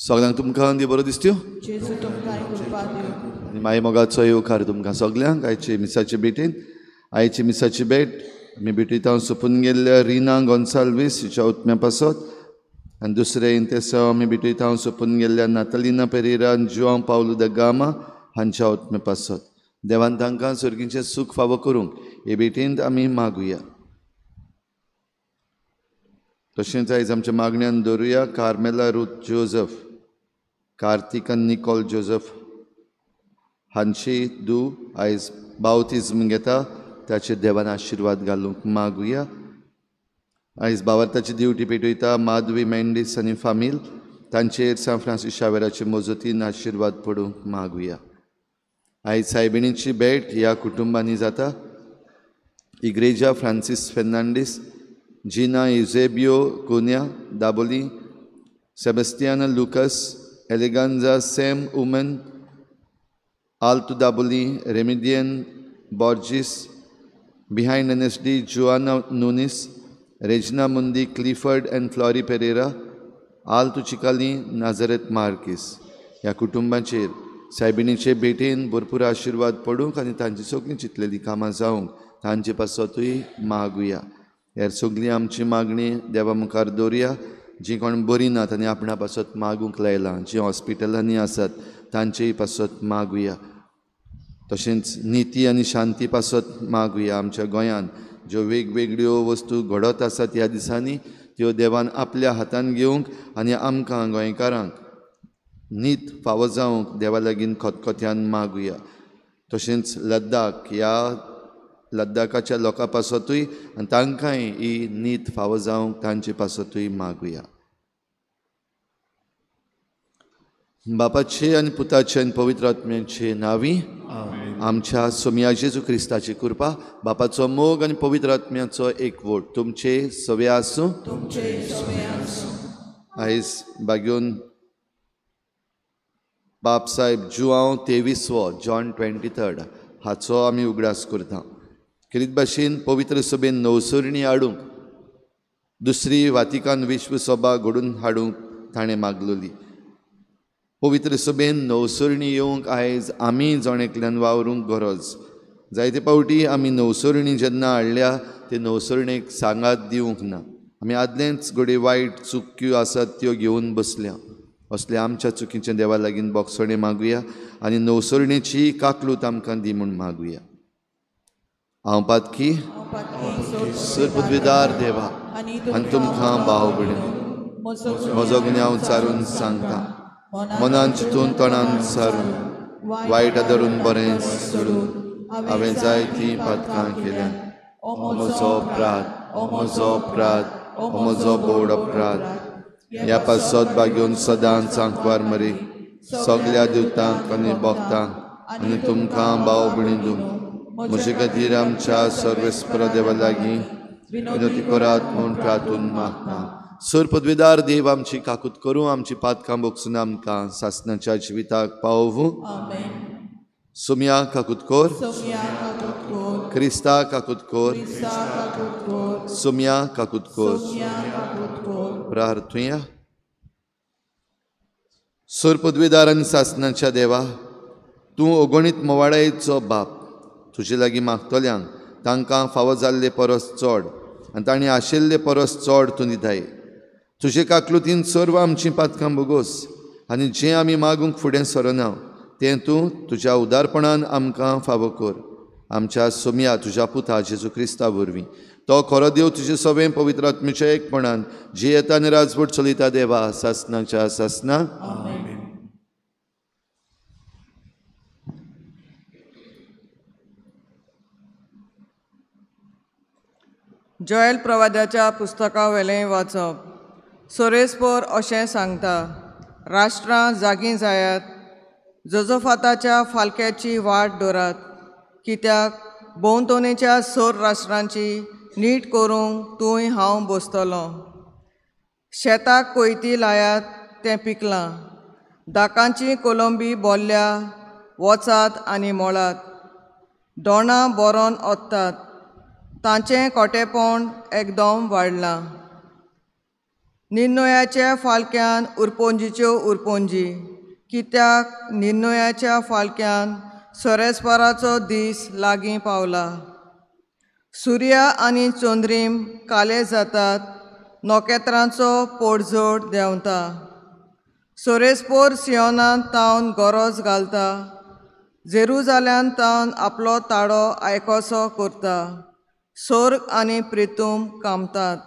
सगळ्यांक तुमकां देव बरो दिसत्यो आनी माई मोगाचो येवकार तुमकां सगल्यांक आयचे मिसाचे भेटीन. आयची मिसाची भेट आमी भेटयता सोंपून गेल्ल्या रिना गोन्साल्वीस हिच्या उत्म्या पासत आनी दुसरें इंतेसांव आमी भेटयता सोंपून गेल्ल्या नातालिना पेरेरा आनी जुआंव पावलू the Gama हांच्या उत्म्या पासत. देवान तांकां सर्गीचें सूख फावो करूंक हे भेटींत आमी मागुया. तशेंच आयज आमच्या मागण्यान दवरुया कार्मेला रूथ जोजफ, कार्तिक आनी निकोल जोजफ हांची धूव आयज बावतिज्म घेता, ताचेर देवान आशिर्वाद घालूंक मागुया. आयज बावर्ताची दिवटी पेटयता माधवी मेंडीस आनी फामील, तांचेर सांत फ्रांसीस शावेराचे मजतीन आशिर्वाद पडूंक मागुया. आयज सायबिणीची भेट ह्या कुटुंबांनी जाता. इग्रेजा Francis Fernandes, Gina Eusebio Cunha Dabolim, Sebastiana Lucas, Eleganza Sam Oommen, Alto Dabolim, Remedian Borges, behind N S D Joana Nunes, Regina Mundi, Clifford and Flory Pereira, Alto Chicalim, Nazareth Marques. ह्या कुटुंबाचेर सायबिणीचे भेटेन भरपूर आशिर्वाद पडूंक आनी तांची सगळीं चिंतलेलीं कामां जावंक तांचे पासतूय मागुया. हेर सगळीं आमची मागणी देवा मुखार दवरुया. जीं कोण बरीं नात आनी आपणा पासत मागूंक लायलां, जीं हॉस्पिटलांनी आसात तांचेय पासत मागुया. तशेंच निती आनी शांती पासत मागुया. आमच्या गोंयांत ज्यो वेगवेगळ्यो वस्तू घडत आसात ह्या दिसांनी त्यो देवान आपल्या हातान घेवंक आनी आमकां गोंयकारांक नीत फावो जावंक देवा लागीं खतखत्यान मागुया. तशेंच लद्दाख ह्या लद्दाखाच्या लोकां पासतूय आनी तांकांय ही नीत फावो जावंक तांचे पासतूय मागुया. बापाचे आनी पुताचे आनी पवित्र आत्म्याचे नांवी आमच्या सोमया जेजू क्रिस्ताची कृपा, बापाचो मोग आनी पवित्र आत्म्याचो एकवट तुमचे सवे आसूं. आयज बागेवन बाप साहेब जुआंव 23वो जॉन 23 हाचो आमी उगडास करता. खेरीत भाशेन पवित्र सभेन नवसरणी हाडूंक दुसरी वातिकान विश्व सभा घडून हाडूंक ताणें मागलोली. पवित्र सभेन नवसरणी येवंक आयज आमी जण एकल्यान वावरूंक गरज. जायते फावटी आमी नवसरणी जेन्ना हाडल्या ते नवसरणेक सांगात दिवंक ना. आमी आदलेंच घडये वायट चुक्यो आसात त्यो घेवन बसल्या. असले आमच्या चुकीचें देवा लागीं बोगसणें मागुया आनी नवसरणेची काकलूत आमकां दी म्हूण मागुया. हांव पातकी सरपदवीदार देवा आनी तुमकां भाव भयणी म्हजो गुन्यांव चारून सांगता. मनान चिंतून तोंडान सारून वायट धरून बरें सोडून हांवें जायतीं पातकां केल्यात. म्हजो अपराध, म्हजो अपराध, म्हजो बोड अपराध. ह्या पासत बागेवन सदांच आंकवार मरी सगल्या देवतांक आनी भक्तांक आनी तुमकां भाव भयणी म्हजे खातीर आमच्या सर्वेस्पर देवा लागीं विनवती करात म्हूण प्रार्थून मागता. सर पदवीदार देव आमची काकूत करूं, आमची पातकां बोगसून आमकां सासणाच्या जिविताक पावोवूं. सोमया काकूत कोर, क्रिस्ता काकूत कोर, सोमया काकूत कोर. प्रार्थुया. सर पदवीदार आनी सासणाच्या देवा, तूं अगणीत मोवाळायेचो बाप. तुजे लागीं मागतल्यांक तांकां फावो जाल्ले परस चड आनी तांणी आशिल्ले परस चड तूं दिताय. तुजे काकलुतीन सर्व आमचीं पातकां भोगोस आनी जें आमी मागूंक फुडें सरना तें तूं तुज्या उदारपणान आमकां फावो कर. आमच्या सोमया तुज्या पुता जेजू क्रिस्ता वरवीं तो खरो देव तुजे सवें पवित्र आत्म्याच्या एकपणान जियेता आनी राजवट चलयता देवा सासणाच्या सासना. जोएल प्रवाद्याच्या पुस्तकावेलें वाचप. सोरेस्पोर अशें सांगता, राष्ट्रां जागीं जायात, जोजोफाताच्या फालक्याची वाट दवरात, कित्याक भोंवतणेच्या सोर राष्ट्रांची नीट करूंक तूंय हांव बसतलो. शेताक कोयती लायात तें पिकलां, दाकांची कोलंबी बोल्ल्या, वचात आनी मोळात. दोणां बोरोन ओत्तात, तांचें कोटेपण एकदम वाडलां. निर्णयाच्या फालक्यान उरपोंजीच्यो उरपोंजी, कित्याक निर्णयाच्या फालक्यान सोरेस्पराचो दीस लागीं पावला. सुर्या आनी चंद्रीम काले जातात, नखेत्रांचो पोडजोड देंवता. सोरेस्पोर सियोनांत तावन गरज घालता, जेरुजाल्यांत तावन आपलो ताळो आयकोसो करता. सोर्ग आनी प्रितूम कामतात,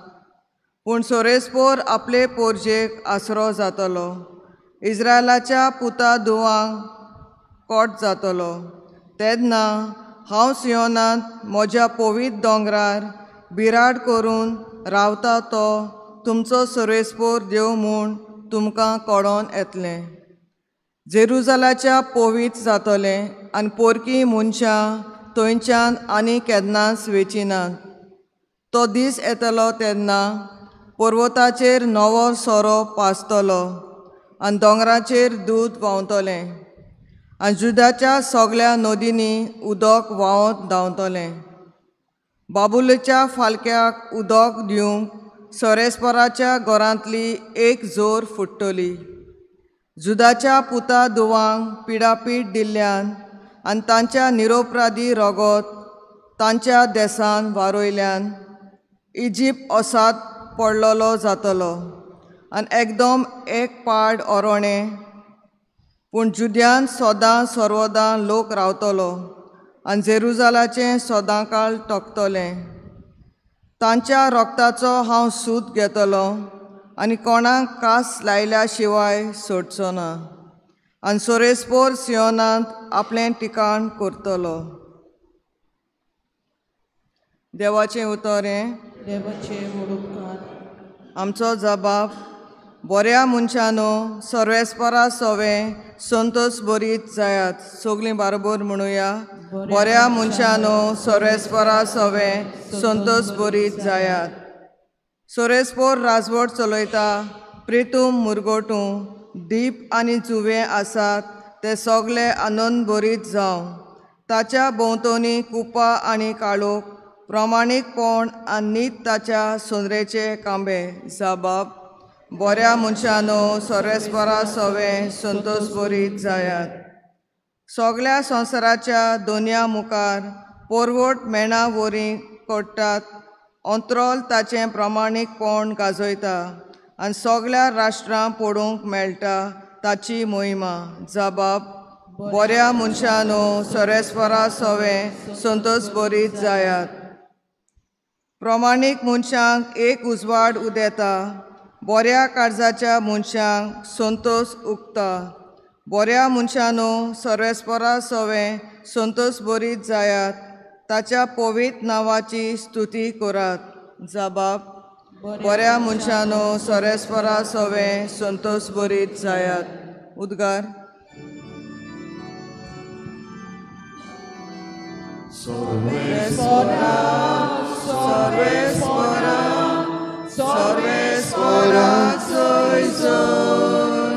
पूण सोरेस्पोर आपले पोरजेक आसरो जातलो, इस्रायलाच्या पुता धुवांक कोट जातलो. तेन्ना हांव सियोनांत म्हज्या पवित्र दोंगरार बिराड करून रावता तो तुमचो सोरेस्पोर देव म्हूण तुमकां कळोन येतलें. जेरुजालाच्या पवित्र जातलें आनी पोरकी मनशां थंयच्यान आनी केन्नाच वेचिनात. तो दीस येतलो तेन्ना पर्वताचेर नवो सोरो पाजतलो आनी दोंगराचेर दूद व्हांवतलें आनी जुदाच्या सगळ्या नदींनी उदक व्हांवत धांवतलें. बाबुलेच्या फालक्याक उदक दिवंक सोरेस्पराच्या घरांतली एक जोर फुट्टली. जुदाच्या पुता धुवांक पिडापीड दिल्ल्यान आनी तांच्या निरोपराधी रगत तांच्या देसान वारयल्यान इजिप्त असात पडलेलो जातलो आनी एकदम एक पाड ओरोणें. पूण जुद्यान सदां सर्वदां लोक रावतलो आनी जेरुजालाचें सदांकाळ टोकतलें. तांच्या रक्ताचो हांव सूत घेतलो आनी कोणाक कास लायल्या शिवाय सोडचो ना आनी सोरेस्पोर सियोनांत आपलें ठिकाण करतलो. देवाचें उतर हें. देवाचें व्हड उपकार. आमचो जबाब बऱ्या मनशानो सर्वेस्परा सवें संतोष बरीत जायात. सगळीं बारोबर म्हणुया, बऱ्या मनशानो सर्वेस्परा सवें संतोष बरीत जायात. सोरेस्पोर राजवट चलयता, प्रितूम मुरगोटूं दीप आनी जुवें आसात ते सगळे आनंद बरीत जावं. ताच्या भोंवतणी कुपां आनी काळोख, प्रमाणीकपण आनी नीत ताच्या सोंदरेचे कांबे. जबाब बऱ्या मनशानो सर्वेस्परा सवें संतोष बरीत जायात. सगळ्या संवसाराच्या दोनया मुखार पोरवट मेणा वरी कोट्टात, अंत्रोल ताचें प्रमाणीकपण गाजयता आनी सगळ्या राष्ट्रां पळोवंक मेळटा ताची मोहिमा. जबाब बऱ्या मनशानो सर्वेस्परा सवें संतोष बरीत जायात. प्रमाणीक मनशांक एक उजवाड उदेता, बऱ्या काळजाच्या मनशांक संतोष उगता. बऱ्या मनशानो सर्वेस्परा सवें संतोष बरीत जायात, ताच्या पवित्र नांवाची स्तुती करात. जबाब बऱ्या मनशानो सर्वेस्परा सवें संतोष बरीत जायात. उद्गार. सर्वेस्परा सर्वेस्परा सर्वेस्परा जय जय,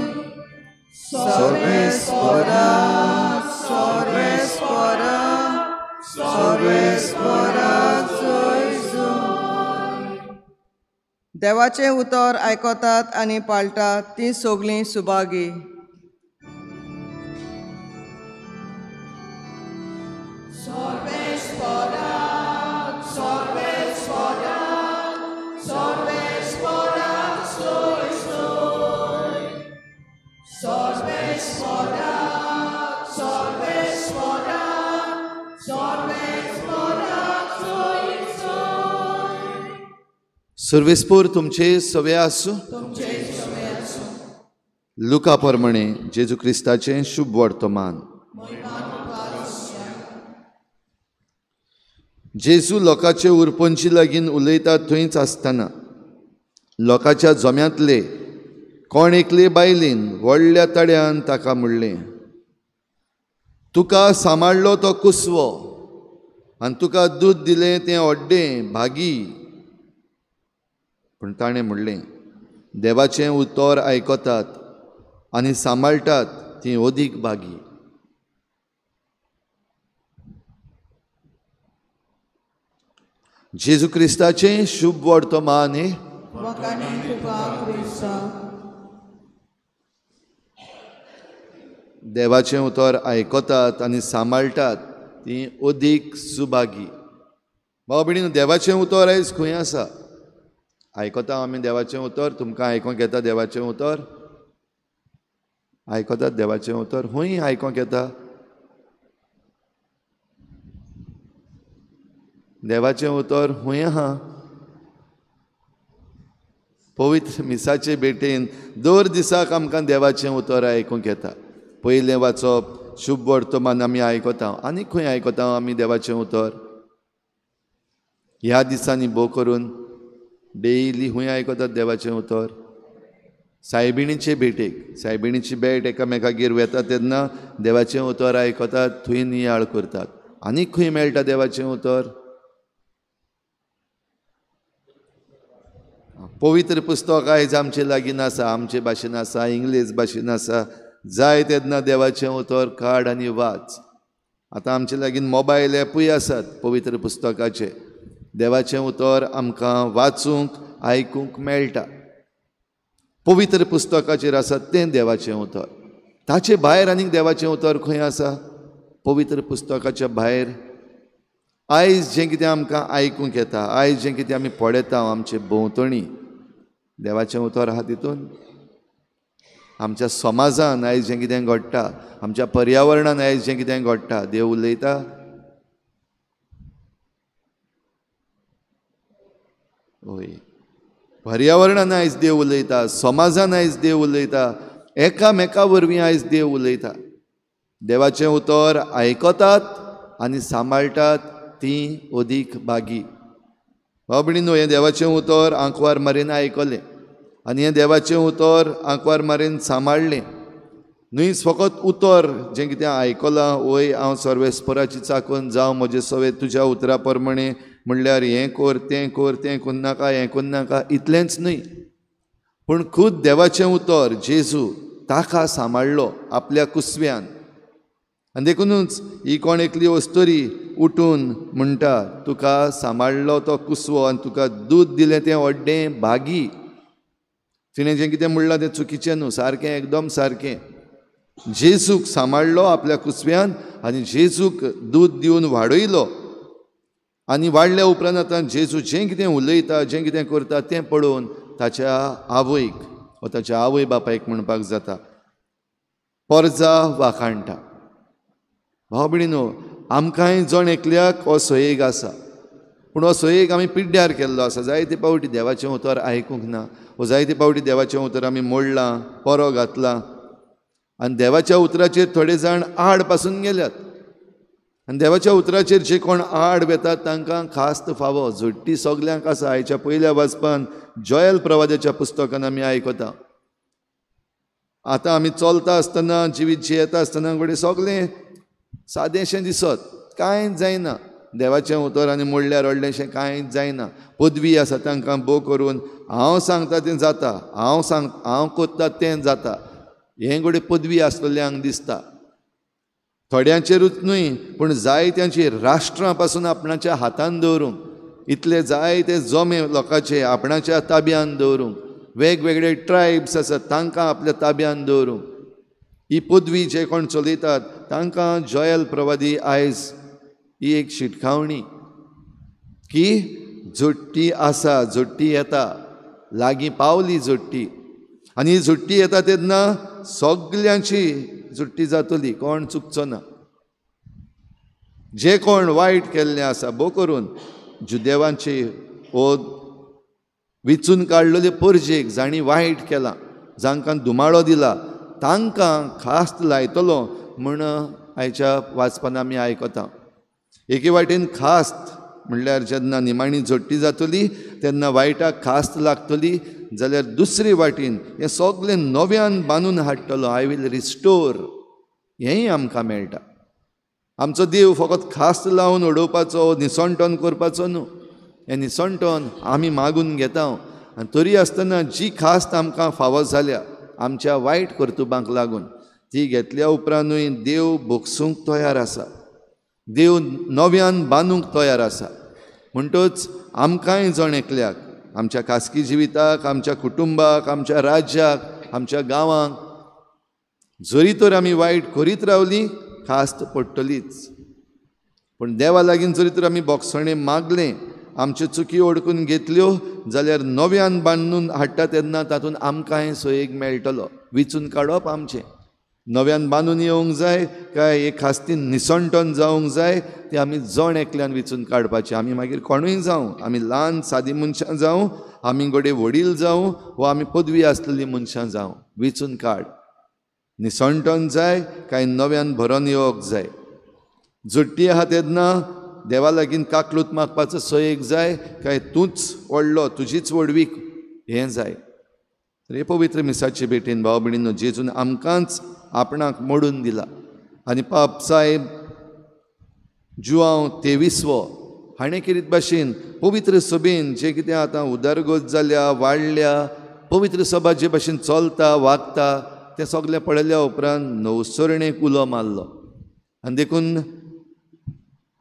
सर्वेस्परा सर्वेस्परा सर्वेस्परा जय जय. देवाचें उतर आयकतात आनी पाळटात तीं सगळीं सुभागी. सर्वेस्पोर तुमचे सवे आसूं. लुका प्रमाणे जेजू क्रिस्ताचें शुभ वर्तमान. जेजू लोकांचे उरपंची लागीं उलयता थंयच आसतना लोकांच्या जम्यांतले कोण एकले बायलेन व्हडल्या तड्यान ताका म्हणलें, तुका सांबाळ्ळो तो कुसवो आनी तुका दूद दिलें तें ओड्डें भागी. पूण ताणें म्हणलें, देवाचें उतर आयकतात आनी सांबाळटात तीं अदीक भागी. जेजू क्रिस्ताचें शुभ वर्तमान. आसा. देवाचें उतर आयकतात आनी सांबाळटात ती अदीक सुभागी. भाव भयणीनो, देवाचें उतर आयज खंय आसा? आयकता आमी देवाचें उतर? तुमकां आयकूंक येता देवाचें उतर? आयकतात देवाचें उतर? खंय आयकूंक येता देवाचें उतर? खंय आहा? पवित्र मिसाचे भेटेन दर दिसाक आमकां देवाचें उतर आयकूंक येता. पयलें वाचप, शुभ वर्तमान आमी आयकता. आनी खंय आयकता आमी देवाचें उतर? ह्या दिसांनी भोव करून डेली खंय आयकतात देवाचें उतर? सायबिणीचे भेटेक. सायबिणीची भेट एकामेकागेर वेता तेन्ना देवाचें उतर आयकतात, थंय नियाळ करतात. आनी खंय मेळटा देवाचें उतर? पवित्र पुस्तक आयज आमचे लागीं आसा, आमचे भाशेन आसा, इंग्लीश भाशेन आसा. जाय तेन्ना देवाचें उतर काड आनी वाच. आतां आमचे लागीं मोबायल एपूय आसात पवित्र पुस्तकाचे. देवाचें उतर आमकां वाचूंक आयकूंक मेळटा. पवित्र पुस्तकाचेर आसा तें देवाचें उतर. ताचे भायर आनीक देवाचें उतर खंय आसा? पवित्र पुस्तकाच्या भायर आयज जें कितें आमकां आयकूंक येता, आयज जें कितें आमी पळयता आमचे भोंवतणी, देवाचें उतर आहा तितून. आमच्या समाजान आयज जें कितें घडटा, आमच्या पर्यावरणान आयज जें कितें घडटा, देव उलयता? हय, पर्यावरणान आयज देव उलयता, समाजान आयज देव उलयता, एकामेका वरवीं आयज देव उलयता. देवाचें उतर आयकतात आनी सांबाळटात ती अदीक भागी. भाव भयणीनो, हें देवाचें उतर आंकवार मारीन आयकलें आनी हें देवाचें उतर आंकवार मारीन सांबाळ्ळें. न्हय फकत उतर जें कितें आयकलां, वय हांव सर्वेस्पराची चाकून जावं म्हजें सवे तुज्या उतरा प्रमाणें, म्हणल्यार हें कर तें कर, तें करनाका हें करनाका, इतलेंच न्हय, पूण खूद देवाचें उतर जेजू ताका सांबाळ्ळो आपल्या कुसव्यान. आनी देखुनूच ही कोण एकली अस्तुरी उठून म्हणटा, तुका सांबाळ्ळो तो कुसवो आनी तुका दूद दिलें तें व्हडलें भागी. तिणें जें कितें म्हणलां तें चुकीचें न्हू, सारकें, एकदम सारकें. जेजूक सांबाळ्ळो आपल्या कुसव्यान आनी जेजूक दूद दिवन वाडयलो. आनी वाडल्या उपरांत आतां जेजू जें कितें उलयता, जें कितें करता तें पळोवन ताच्या आवयक वा ताच्या आवय बापायक म्हणपाक जाता, पोरजा वाखाणटा. भाव भयणीनो, आमकांय जण एकल्याक हो सोयेग आसा, पूण हो सोयेग आमी पिड्ड्यार केल्लो आसा. जायते पावटी देवाचें उतर आयकूंक ना, वो जायते पावटी देवाचें उतर आमी मोडलां, परो घातलां आनी देवाच्या उतराचेर थोडे जाण आड पासून गेल्यात. आनी देवाच्या उतराचेर जे कोण आड वेतात तांकां खास्त फावो. झोट्टी सगल्यांक आसा. आयच्या पयल्या वाचपान जॉयल प्रवादाच्या पुस्तकान आमी आयकता. आतां आमी चलता आसतना, जिवीत जियेता आसतना घडये सगळें सादेंशें दिसत, कांयच जायना. देवाचें उतर आनी मोडल्यार व्हडलेंशें कांयच जायना. पदवी आसा तांकां भोव करून हांव सांगता तें जाता, हांव करता तें जाता, हें घडये पदवी आसलेल्यांक दिसता. थोड्यांचेरूच न्हय पूण जायत्यांची राष्ट्रां पासून आपणाच्या हातान दवरूंक, इतले जायते जमे लोकांचे आपणाच्या ताब्यान दवरूंक, वेगवेगळे ट्रायब्स आसात तांकां आपल्या ताब्यान दवरूंक, ही पदवी जे कोण चलयतात तांकां जॉयल प्रवादी आयज ही एक शिटकावणी की झोट्टी आसा, झोट्टी येता, लागीं पावली झोट्टी. आनी ही झोट्टी येता तेन्ना सगल्यांची झुट्टी जातली, कोण चुकचो ना. जे कोण वायट केल्लें आसा, भोव करून जुदेवांची वो विचून काडलेले परजेक जांणी वायट केलां, जांकां धुमाळो दिला, तांकां खास्त लायतलो म्हूण आयच्या वाचपान आमी आयकता. एके वाटेन खास्त म्हणल्यार जेन्ना निमाणी झोट्टी जातली तेन्ना वायटाक खास्त लागतली, जाल्यार दुसरे वाटेन हें सगळें नव्यान बांदून हाडटलो, I will restore, हेंय आमकां मेळटा. आमचो देव फकत खास्त लावन उडोवपाचो, निसणटन करपाचो न्हू. हें निसणटन आमी मागून घेता आनी तरी आसतना जी खास्त आमकां फावो जाल्या आमच्या वायट कर्तुबांक लागून, ती घेतल्या उपरांतूय देव भोगसूंक तयार आसा, देव नव्यान बांदूंक तयार आसा. म्हणटच आमकांय जण एकल्याक आमच्या खासगी जिविताक, आमच्या कुटुंबाक, आमच्या राज्याक, आमच्या गांवांक जरी तर आमी वायट करीत रावली खास्त पडटलीच. पूण देवा लागीं जरी तर आमी बोगसणें मागलें, आमच्यो चुकी ओडकून घेतल्यो जाल्यार नव्यान बांदून हाडटा तेन्ना तातूंत आमकांय सोयेक मेळटलो. विचून काडप आमचें, नव्यान बांदून येवंक जाय काय एक खास्तीन निसणटन जावंक जाय तें आमी जण एकल्यान विचून काडपाचें. आमी मागीर कोणूय जावं, आमी ल्हान सादी मनशां जावं, आमी घडये वडील जावं वा आमी पदवी आसलेली मनशां जावं, विचून काड निसणटन जाय काय नव्यान भरोन येवंक जाय. जुट्टी आहा तेन्ना देवा लागीं काकलूत मागपाचो सोयेक जाय काय तूंच व्हडलो, तुजीच व्हडवीक हें जाय. तर हे पवित्र मिसाचे भेटेन भाव भयणींनो, जेजून आमकांच आपणाक मोडून दिला. आनी पाप साहेब जुआंव 23वो हाणें केरीत भाशेन पवित्र सभेन जें कितें आतां उदरगत जाल्या, वाडल्या, पवित्र सभा जे भाशेन चलता वागता तें सगळें पळयल्या उपरांत नवसरणेक उलो मारलो. आनी देखून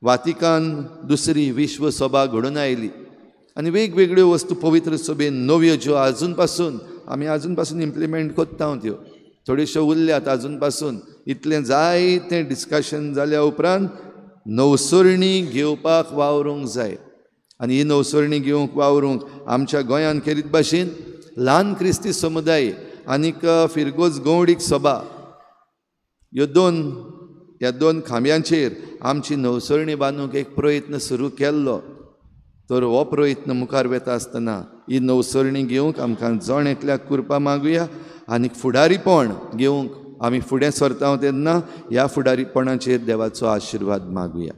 वातिकान दुसरी विश्व सभा घडून आयली आनी वेगवेगळ्यो वस्तू पवित्र सभेन नव्यो ज्यो आजून पासून आमी आजून पासून इम्प्लिमेंट करता त्यो थोड्योश्यो उरल्यात आजून पासून. इतलें जायतें डिस्कशन जाल्या उपरांत नवसरणी घेवपाक वावरूंक जाय. आनी ही नवसरणी घेवंक वावरूंक आमच्या गोंयान खेरीत भाशेन ल्हान क्रिस्ती समुदाय आनीक फिरगोज गौडीक सभा ह्यो दोन, ह्या दोन खांब्यांचेर आमची नवसरणी बांदूंक एक प्रयत्न सुरू केल्लो. तर हो प्रयत्न मुखार वता आसतना ही नवसरणी घेवंक आमकां जण एकल्याक कृपा मागुया आनी फुडारीपण घेवंक आमी फुडें सरता तेन्ना ह्या फुडारीपणाचेर देवाचो आशिर्वाद मागुया.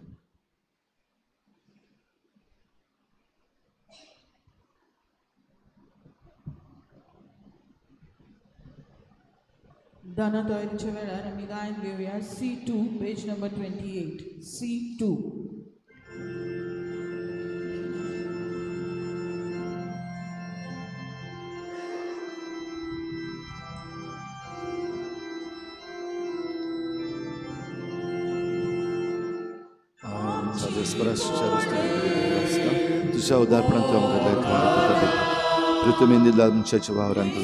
दाना तयारीच्या वेळार आमी गायन घेवया C2 page number 28 C2. तुझ्या उदारपणांत पृथ्वीन दिला मनशाच्या वावरांत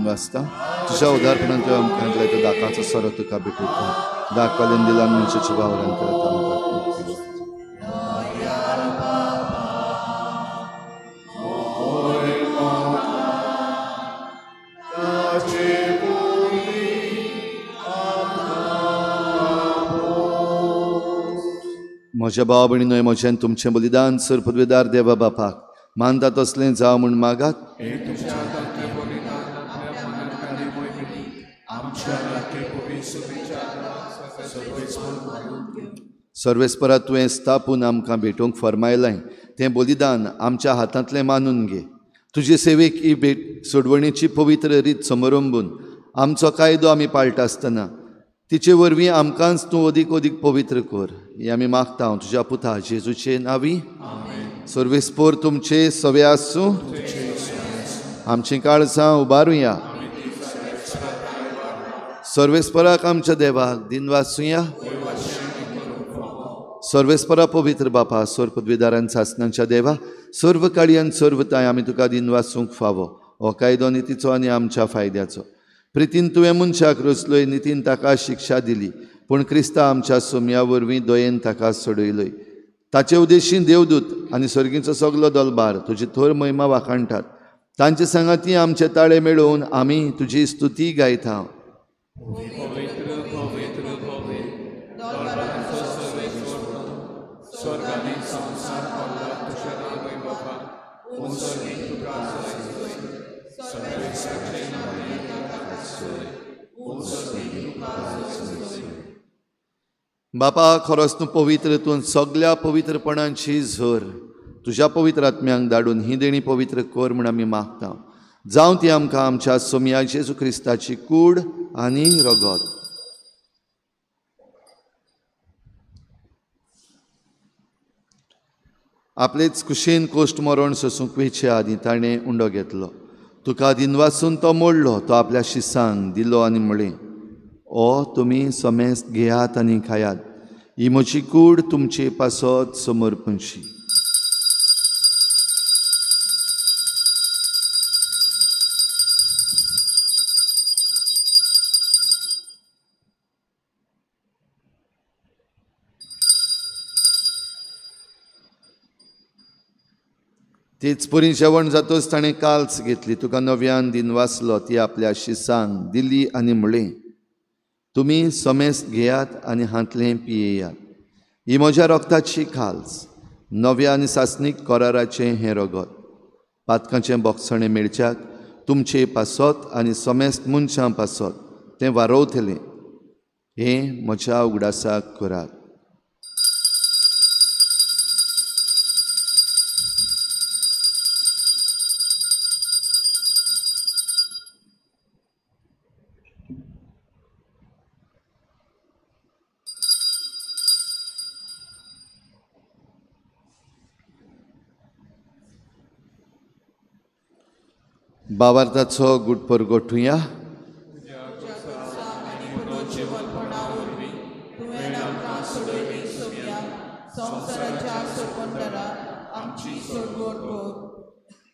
वाचता तुझ्या उदारपणांत आमकां दाकाचो सोरो तुका भेटयता. दाखवाल्यान दिला मनशाच्या वावरांत म्हज्या भाव भयणीनो, म्हजें तुमचें बलिदान सर पदवेदार देवा बापाक मानता तसलें जावं म्हूण मागात. सर्वेस्परा तुवें स्थापून आमकां भेटोवंक फर्मायलें तें बलिदान आमच्या हातांतलें मानून घे. तुजे सेवेक ही भेट सोडवणेची पवित्र रीत समरंबून आमचो कायदो आमी पाळटा आसतना तिचे वरवीं आमकांच तूं अदीक अदीक पवित्र कर हें आमी मागता तुज्या पुता जेजूचे नांवी. सर्वेस्पोर तुमचे सवे आसूं. आमचीं काळजां उबारुया. सर्वेस्पराक आमच्या देवाक दिनवासुया. सर्वेस्परा पवित्र बापा, सर्व पदवीदारान सासनांच्या देवा, सर्व काळयान सर्व ताय आमी तुका दिनवासूंक फावो. हो कायदो नितीचो आनी आमच्या फायद्याचो. प्रितीन तुवें मनशाक रचलोय, नितीन ताका शिक्षा दिली, पूण क्रिस्ता आमच्या सोम्या वरवीं दयेन ताका सोडयलोय. ताचे उद्देशीन देवदूत आनी सर्गीचो सगलो दलबार तुजी थोर महिमा वाखाणटात. तांचे सांगाती आमचे ताळे मेळोवन आमी तुजी स्तुती गायता. बापा, खरोच तूं पवित्र, तूं सगल्या पवित्रपणाची झर. तुज्या पवित्र आत्म्यांक धाडून ही देणी पवित्र कर म्हूण आमी मागता. जावं ती आमकां आमच्या सोमया जेजू क्रिस्ताची कूड आनी रगत. आपलेच कुशीन कोश्ट मरण सोसूंक वेचे आदीं ताणें उंडो घेतलो. तुका दिनवासून तो मोडलो, तो आपल्या शिसांक दिलो आनी म्हळें, ओ तुमी समेस्त घेयात आनी खायात, ही म्हजी कूड तुमचे पासत समर्पणशी. तेच परी जेवण जातच ताणें काल्स घेतली, तुका नव्यान दिनवासलो, ती आपल्या शिसांक दिली आनी म्हळें, तुमी समेस्त घेयात आनी हांतलें पियेयात, ही म्हज्या रक्ताची खाल्स, नव्या आनी सासणीक कराराचें हें रगत, पातकांचें बोगसणें मेळच्याक तुमचे पासत आनी समेस्त मनशां पासत तें वारोवतलें. हें म्हज्या उगडासाक करात. बावार्थाचो गुटपर गोठुया.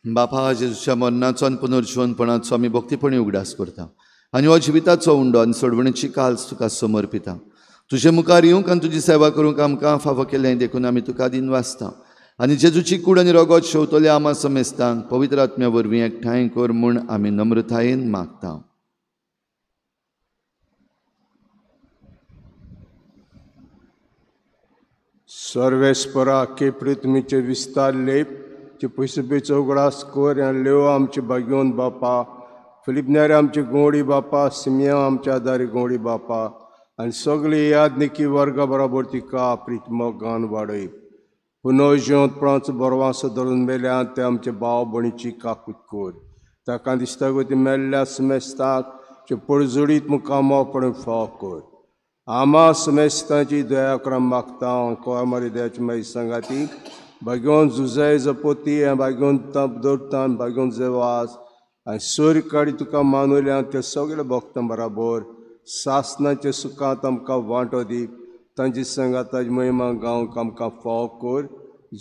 बापा, जेजूच्या मरणाचो आनी पुनर्जिवनपणाचो आमी भक्तीपणी उगडास करता आनी हो जिविताचो उंडो आनी सोडवणेची काल्स तुका समर्पिता. तुजे मुखार येवंक आनी तुजी सेवा करूंक आमकां फावो केलें देखून आमी तुका दिनवासता आनी जेजूची कूड आनी रगत शेवतल्या आमा समेस्तांक पवित्र आत्म्या वरवीं एकठांय कर म्हूण आमी नम्रतायेन मागता. सर्वेस्परा के पृथ्वीचे विस्तार लेप चे पयसुपेचो उगडास कर आनी लेव आमचे भाग्योन बापा, फिलिपन्यारे आमची गोंडी बापा, सिमिया आमच्या आदारी गोंडी बापा आनी सगळी यादनिकी वर्गा बरोबर तिका प्रितमगान वाडय. पुनर्जिवंतपणाचो बरवासो धरून मेल्या ते आमचे भाव भयणीची काकूत कर, ताका दिसता गो ती मेल्ल्या समेस्ताक चे पडजोडीत मुखामोपण फाव कर. आमा समेस्तांची दया करून मागता कोमारी दयाची मागीर सांगाती भाग्योन जुजाय जपोती आनी भाग्योन दवरता भाग्योन जेवास आनी सोर काडी तुका मानवल्या ते सगळे भक्तां बराबर सासनाचे सुखांत आमकां वांटो दी, तांची सांगाताची महिमा गावंक आमकां फाव कर,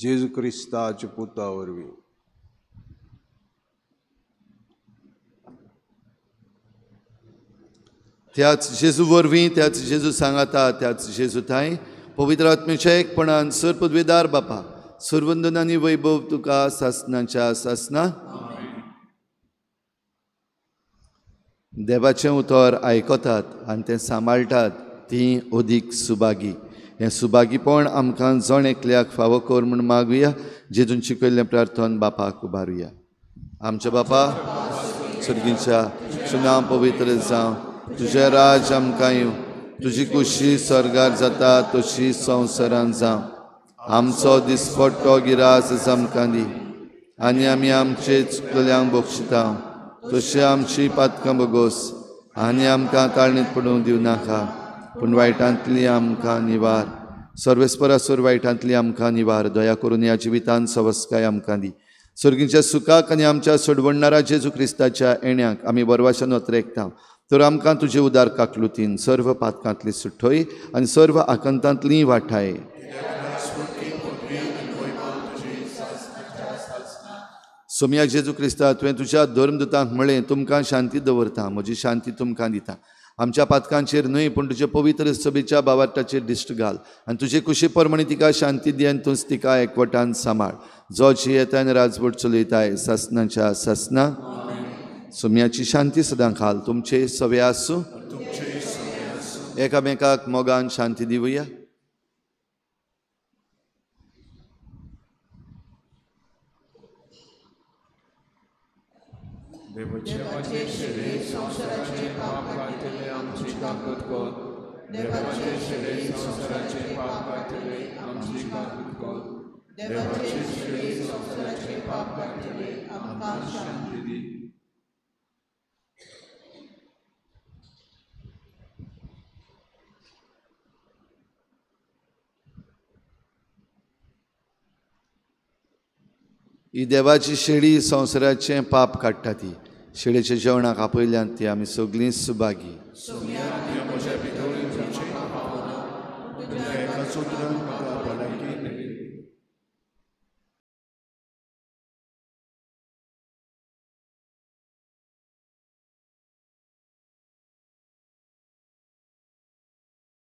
जेजू क्रिस्ताच्या पुता वरवीं. त्याच जेजू वरवीं, त्याच जेजू सांगाता, त्याच जेजू थांय पवित्र आत्म्याच्या एकपणान सर पदवेदार बापा, सर्वंदन आनी वैभव तुका सासनाच्या सासना. देवाचें उतर आयकतात आनी तें सांबाळटात ती अदीक सुभागी. हें सुभागीपण आमकां जण एकल्याक फावो कर म्हूण मागुया. जेजून शिकयल्लें प्रार्थन बापाक उबारुया. आमच्या बापा सर्गीच्या, तुजें नांव पवित्र जावं, तुजें राज आमकां येवं, तुजी कुशी स्वर्गार जाता तशी संवसारांत जावं. आमचो दिसपट्टो गिरास आमकां दी आनी आमी आमचे चुकल्यांक बक्षिता तशी आमची पातकां बगोस आनी आमकां ताळणीत पडूंक दिवं नाका, पूण वायटांतली आमकां निवार. सर्वेस्परासर वायटांतली आमकां निवार. दया करून ह्या जिवितान सवस्काय आमकां दी. सर्गीच्या सुखाक आनी आमच्या सोडवणणारा जेजू क्रिस्ताच्या येण्याक आमी बरवाशान अत्रेकता, तर आमकां तुजे उदार काकलुतीन सर्व पातकांतली सुठय आनी सर्व आकांतांतली वाठाय. सोमया जेजू क्रिस्ता, तुवें तुज्या धर्मदूतांक म्हळें, तुमकां शांती दवरता, म्हजी शांती तुमकां दिता. आमच्या पातकांचेर न्हय पूण तुजे पवित्र सभेच्या बावाटाचेर दिश्ट घाल आनी तुजे कुशी प्रमाणे तिका शांती दी आनी तूंच तिका एकवटान सांबाळ, जो जियेता आनी राजवट चलयताय सासनाच्या सासना. सोम्याची शांती सदां खाल तुमचे सवे आसूं. एकामेकाक मोगान शांती दिवया. देवाचे शरीर संवसाराचे पाप काडटले आमची काकूत कर, देवाचे शरीर संवसाराचे पाप काडटले आमची काकूत कर, देवाचे शरीर संवसाराचे पाप काडटले आमकां शांती दी. ही देवाची शेळी संवसाराचें पाप काडटा ती. शेळेच्या जेवणाक आपयल्यान ती आमी सगळीं सुभागी.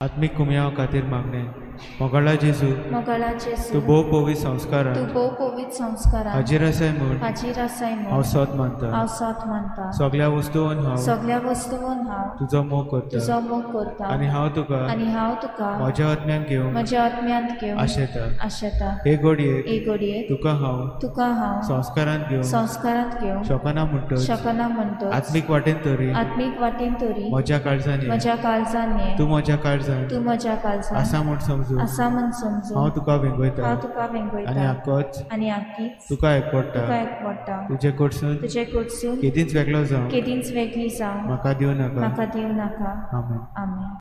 आत्मीक कुमयाव खातीर मागणें. मोगाळा जेजू, तूं भोव पवित्र संस्कारान हाजीर आसाय म्हूण हांव सत मानता. सगळ्या वस्तून हांव तुजो मोग करता आनी हांव तुका म्हज्या आत्म्यान घेवन आशेता. हे घडयेक तुका हांव संस्कारांत घेवन शकना म्हणटच आत्मीक वाटेन तरी म्हज्या काळजान ये, तूं म्हज्या काळजान आसा म्हूण समजू हांव तुका वेंगयता आनी आकीच तुका एकवटा. तुजे कडसून केदींच वेगळो जावं म्हाका दिवं नाका. आमेन. आमेन.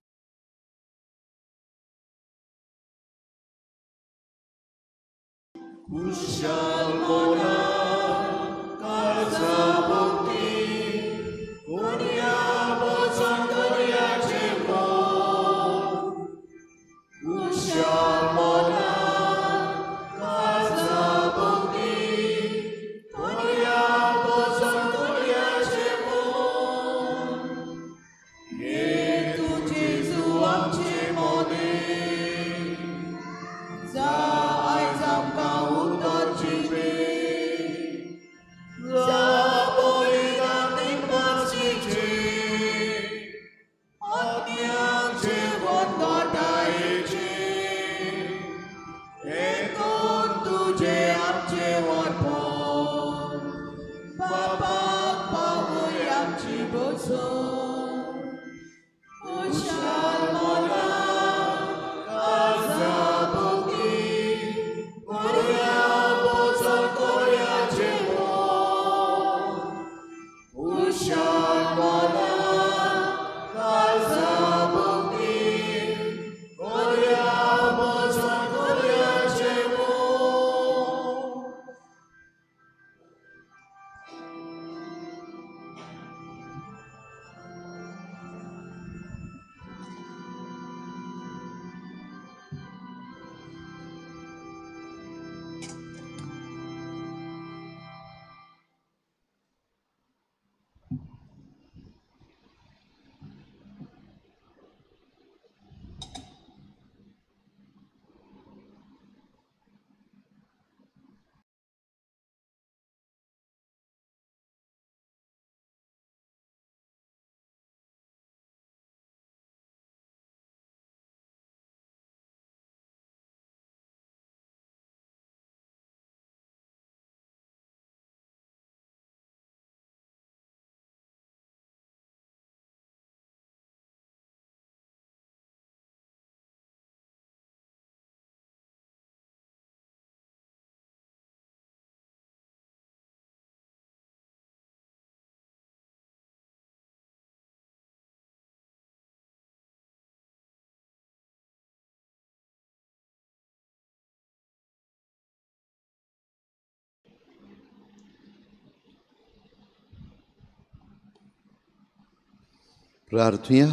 प्रार्थुया.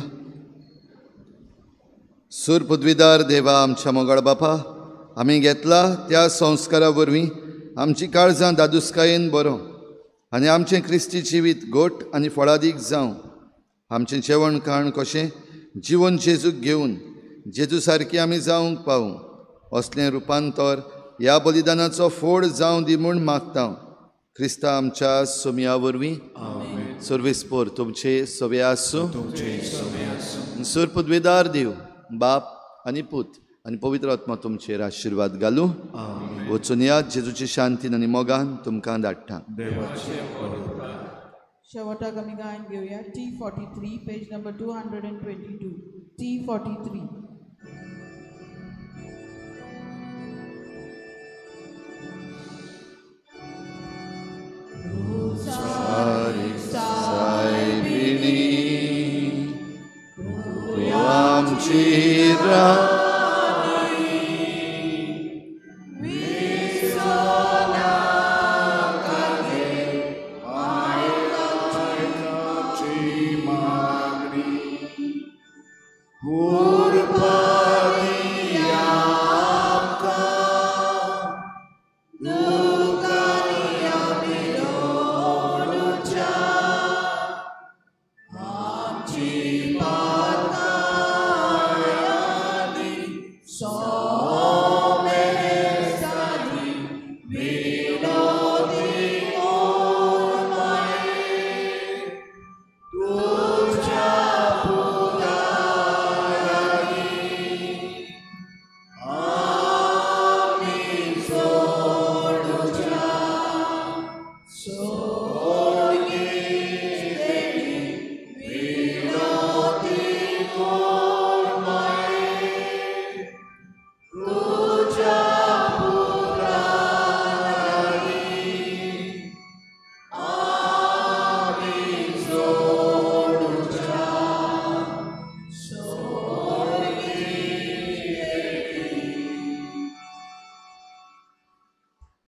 सूर पदवीदार देवा आमच्या मोगाळ बापा, आमी घेतला त्या संस्कारा वरवीं आमची काळजां दादुसकायेन बरो आनी आमचें क्रिस्ती जिवीत गोट आनी फळादीक जावं. आमचें जेवण खाण कशें जिवन जेजूक घेवन जेजू सारकें आमी जावंक पावूं असलें रुपांतर ह्या बलिदानाचो फोड जावं दी म्हूण मागता क्रिस्ता आमच्या सोमया वरवीं. सर्वेस्पोर तुमचे सवे आसूं. सूर पदवेदार देव बाप आनी पूत आनी पवित्र आत्मा तुमचेर आशिर्वाद घालूं. वचून यात जेजूची शांतीन आनी मोगान तुमकां धाडटा. शेवटाक आमी गायन घेवया T 43 page number 222 T 43.